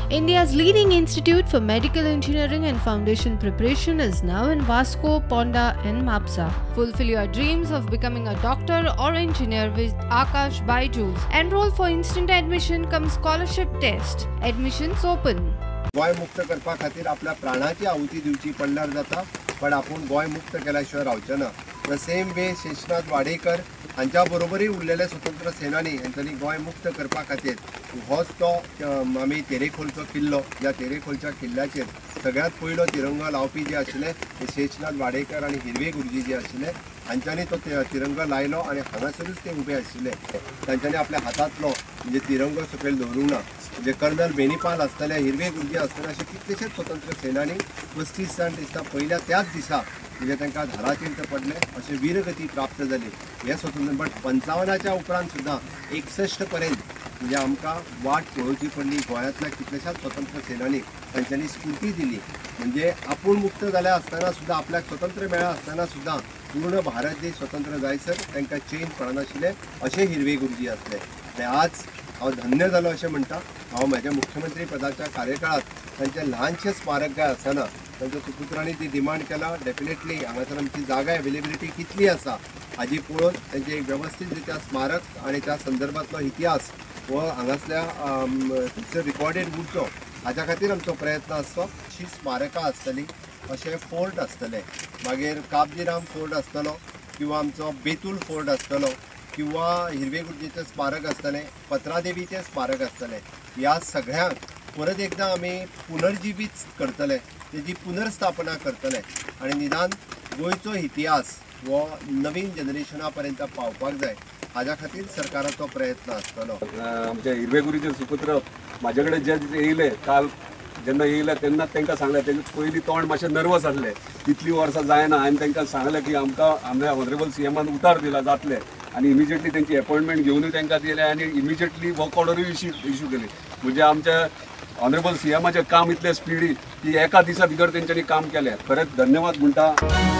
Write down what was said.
India's leading institute for medical engineering and foundation preparation is now in Vasco, Ponda and Mapsa. Fulfill your dreams of becoming a doctor or engineer with Aakash Byju's. Enroll for instant admission cum scholarship test. Admissions open. Goa मुक्त करपा खातीर आपल्या प्राणाची आहुती दिवची पडल्यार जाता, पण आपूण गोंय मुक्त केल्या शिवाय रावचें ना. The same way Sheshnath Wadekar हांच्या बरोबरय उरलेले स्वतंत्र सेनानी हांच्यांनी गोंय मुक्त करपा खातीर होच तो आमी तेरेखोलचो किल्लो, ज्या तेरेखोलच्या किल्ल्याचेर सगळ्यांत पयलो तिरंगो लावपी जे आशिल्ले ते शेषनाथ वाडेकर आनी हिरवे गुरुजी जे आशिल्ले हांच्यांनी तो तिरंगो लायलो आनी हांगासरूच ते उबे आशिल्ले. तांच्यांनी आपल्या हातांतलो म्हणजे तिरंगो सकयल दवरूंक ना. म्हणजे कर्नल बेनीपाल आसतले, हिरवे गुरुजी आसतले, अशे कितलेशेच स्वतंत्र सेनानी 35 जाण दिसता पयल्या त्याच दिसा म्हणजे तांकां धारातीर्थ पडले, अशे वीरगती प्राप्त जाली हे स्वतंत्र. बट 55 उपरांत सुद्दां 61 पर्यंत म्हणजे आमकां वाट पळोवची पडली. गोंयांतल्या कितल्याशाच स्वतंत्र सेनानी तांच्यांनी स्फूर्ती दिली, म्हणजे आपूण मुक्त जाल्या आसतना सुद्दां, आपल्याक स्वतंत्र मेळ्ळा आसतना सुद्दां पूर्ण भारत देश स्वतंत्र जायसर तांकां चेन पडनाशिल्ले अशे हिरवे गुरुजी आसले. आनी आज हांव धन्य जालो अशें म्हणटा. हांव म्हज्या मुख्यमंत्री पदाच्या कार्यकाळांत तांचें ल्हानशें स्मारक काय आसना तांच्या सुपुत्रांनी ती डिमांड केला. डेफिनेटली हांगासर आमची जागा एवेलेबिलिटी कितली आसा हाजी पळोवन तांचें एक वेवस्थीत रित्या स्मारक आनी त्या संदर्भांतलो इतिहास हो हांगासल्या थंयसर रिकॉर्डेड उरचो हाज्या खातीर आमचो प्रयत्न आसचो. अशी स्मारकां आसतलीं, अशे फोर्ट आसतले, मागीर काबजीराम फोर्ट आसतलो किंवा आमचो बेतूल फोर्ट आसतलो किंवा हिरवे गुरुजीचें स्मारक आसतलें, पत्रादेवीचें स्मारक आसतलें. ह्या सगळ्यांक परत एकदां आमी पुनर्जिवीत करतले, तेजी पुनर्स्थापना करतले आनी निदान गोंयचो इतिहास हो नवीन जनरेशना पर्यंत पावपाक जाय हाज्या खातीर सरकाराचो प्रयत्न आसतलो. आमच्या हिरवे गुरुचे सुपुत्र म्हाजे कडेन जे येयले काल जेन्ना येयले तेन्ना तांकां सांगलें, तेजे पयलीं तोंड मातशें नर्वस आसलें, तितलीं वर्सां जायना. हांवें तांकां सांगलें की आमकां आमच्या ऑनरेबल सीएमान उतार दिला जातलें आनी इमिजिएटली तेंची अपॉयंटमेंट घेवनूय तांकां दिलें आनी इमिजिएटली वर्क ऑर्डरूय इशू केली. म्हणजे आमच्या ऑनरेबल सीएमाचें काम इतलें स्पिडी की एका दिसा भितर तेंच्यांनी काम केलें. खरेंच धन्यवाद म्हणटा.